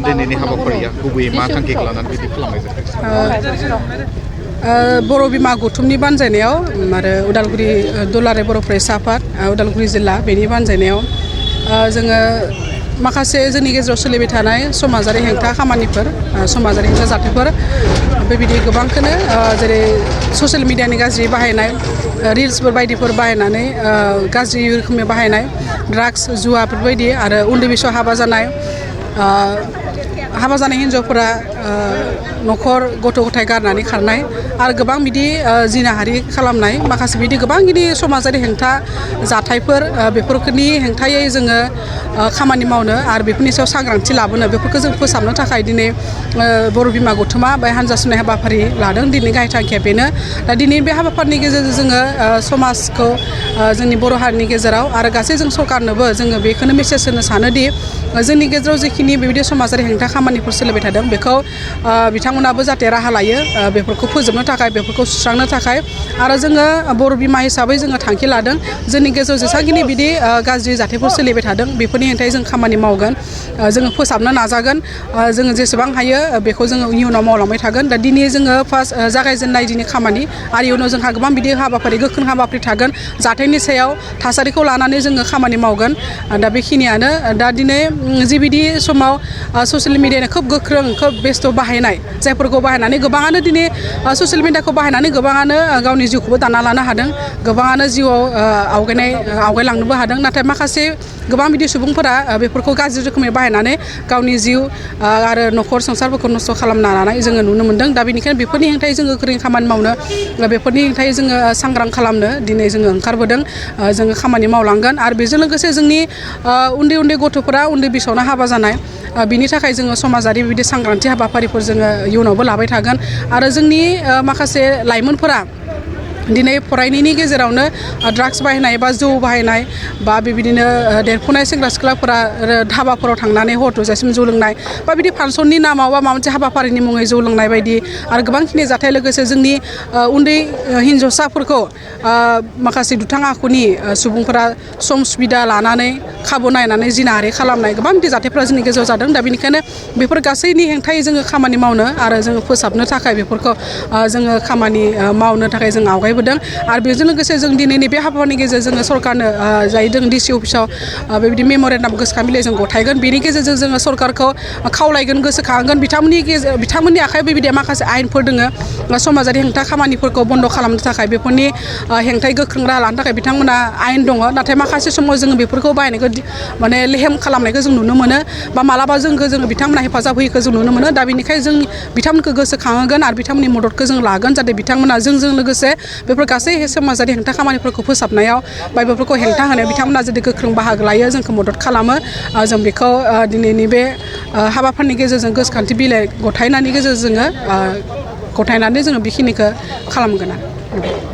दिनैनि हाबाफारिया गुबैयै मा थांखिखौ लानानै बिदि खालामनाय जादों? बर' बिमा गौथुमनि बानजायनायाव आरो उदालगुरि दुलाराय बर' फरायसा आफाद उदालगुरि जिल्ला बेनि बानजायनायाव जोङो माखासे जोंनि गेजेराव सोलिबाय थानाय समाजारि हेंथा खामानिफोर समाजारि हेंथा जाथायफोर बेबायदि गोबांखौनो जेरै ससियेल मिडियानि गाज्रि बाहायनाय रिल्सफोर बायदिफोर बाहायनानै गाज्रि रोखोमै बाहायनाय ड्राग्स जुवा बेफोरबायदि आरो उन्दै बैसोआव हाबा जानाय हिन्जावफोरा न'खर गथ' गथाय गारनानै खारनाय आरो गोबां बिदि जिनाहारि खालामनाय माखासे बिदि गोबां गिदिर समाजारि हेंथा जाथायफोर बेफोरनि हेंथायै जोङो खामानि मावनो आरो बेफोरनि सायाव सांग्रांथि लाबोनो बेफोरखौ जों फोसाबनो थाखाय दिनै बर' बिमा गौथुमा बे हान्जा सुनाय हाबाफारि लादों। दिनै गाहाय थांखिया बेनो दा दिनै बे हाबाफारिनि गेजेरजों जोङो समाजखौ जोंनि बर' हारिनि गेजेराव आरो गासै जों सरकारनोबो जोङो बेखौनो मेसेज होनो सानोदि जोंनि गेजेराव जिखिनि बेबायदि समाजारि हेंथा खामानिफोर सोलिबाय थादों बेखौ बिथांमोनाबो जाहाथे राहा लायो बेफोरखौ फोजोबनो थाखाय बेफोरखौ सुस्रांनो थाखाय आरो जोङो बर' बिमा हिसाबै जोङो थांखि लादों जोंनि गेजेराव जेसेबांखिनि बिदि गाज्रि जाथायफोर सोलिबाय थादों बेफोरनि हेंथायै जों खामानि मावगोन जोङो फोसाबनो नाजागोन जोङो जेसेबां हायो बेखौ जोङो इयुनाव मावलांबाय थागोन दा दिनै जोङो फार्स्ट जागायजेननाय दिनै खामानि आरो इयुनाव जोंहा गोबां बिदि हाबाफारि गोख्रों हाबाफारि थागोन जाथायनि सायाव थासारिखौ लानानै जोङो खामानि मावगोन दा बेखिनियानो दा दिनै जिबायदि समाव ससियेल मिडियानि खोब गोख्रों खोब बेस्थ' बाहायनाय जायफोरखौ बाहायनानै गोबाङानो दिनै ससियेल मिडियाखौ बाहायनानै गोबाङानो गावनि जिउखौबो दाना लानो हादों गोबाङानो जिउआव आवगायलांनोबो हादों नाथाय माखासे गोबां बिदि सुबुंफोरा बेफोरखौ गाज्रि रोखोमै बाहायनानै गावनि जिउ आरो न'खर संसारफोरखौ नस्थ' खालामना लानाय जोङो नुनो मोन्दों दा बेनिखायनो बेफोरनि हेंथायै जोङो गोख्रों खामानि मावनो बेफोरनि हेंथायै जोङो सांग्रां खालामनो दिनै जोङो ओंखारबोदों जोङो खामानि मावलांगोन आरो बेजों लोगोसे जोंनि उन्दै उन्दै गथ'फोरा उन्दै बैसोआवनो हाबा जानाय बिनि थाखाय जोङो समाजारि बिदि सांग्रांथि हाबाफारिफोर जोङो इयुनावबो लाबाय थागोन आरो जोंनि माखासे लाइमोनफोरा दिनै फरायनायनि गेजेरावनो ड्राग्स बाहायनाय बा जौ बाहायनाय बा बेबायदिनो देरफुनाय सेंग्रा सिख्लाफोरा धाबाफोराव थांनानै हर थौजासिम जौ लोंनाय बा बिदि फांसननि नामाव बा माबा मोनसे हाबाफारिनि मुङै जौ लोंनाय बायदि आरो गोबांखिनि जाथाय लोगोसे जोंनि उन्दै हिन्जावसाफोरखौ माखासे दुथां आखुनि सुबुंफोरा सम सुबिदा लानानै खाबु नायनानै जिनाहारि खालामनाय गोबां बिदि जाथायफोरा जोंनि गेजेराव जादों दा बेनिखायनो बेफोर गासैनि हेंथायै जोङो खामानि मावनो आरो जोङो फोसाबनो थाखाय बेफोरखौ जोङो खामानि मावनो थाखाय जों आवगायबोदों आरो बेजों लोगोसे जों दिनैनि बे हाबाफारिनि गेजेरजों जोङो सरकारनो जाय जों डिसि अफिसाव बेबायदि मेम'रेन्डाम गोसोखां बिलाइ जों गथायगोन बेनि गेजेरजों जोङो सरकारखौ खावलायगोन गोसोखांगोन बिथांमोननि आखाइ बेबायदि माखासे आयेनफोर दोङो समाजारि हेंथा खामानिफोरखौ बन्द' खालामनो थाखाय बेफोरनि हेंथायै गोख्रों राहा लानो थाखाय बिथांमोना आयेन दङ नाथाय माखासे समाव जोङो बेफोरखौ बाहायनायखौ माने लेहेम खालामनायखौ जों नुनो मोनो बा मालाबा जोङो बिथांमोना हेफाजाब होयैखौ जों नुनो मोनो दा बेनिखायनो जों बिथांमोनखौ गोसोखांहोगोन आरो बिथांमोननि मददखौ जों लागोन जाहाथे बिथांमोना जोंजों लोगोसे बेफोर गासै समाजारि हेंथा खामानिफोरखौ फोसाबनायाव बा बेफोरखौ हेंथा होनायाव बिथांमोना जुदि गोख्रों बाहागो लायो जोंखौ मदद खालामो जों बेखौ दिनैनि बे हाबाफारिनि गेजेरजों गोसोखांथि बिलाइ गथायनायनि गेजेरजों गथायनानै जोङो बेखिनिखौ खालामगोन आरो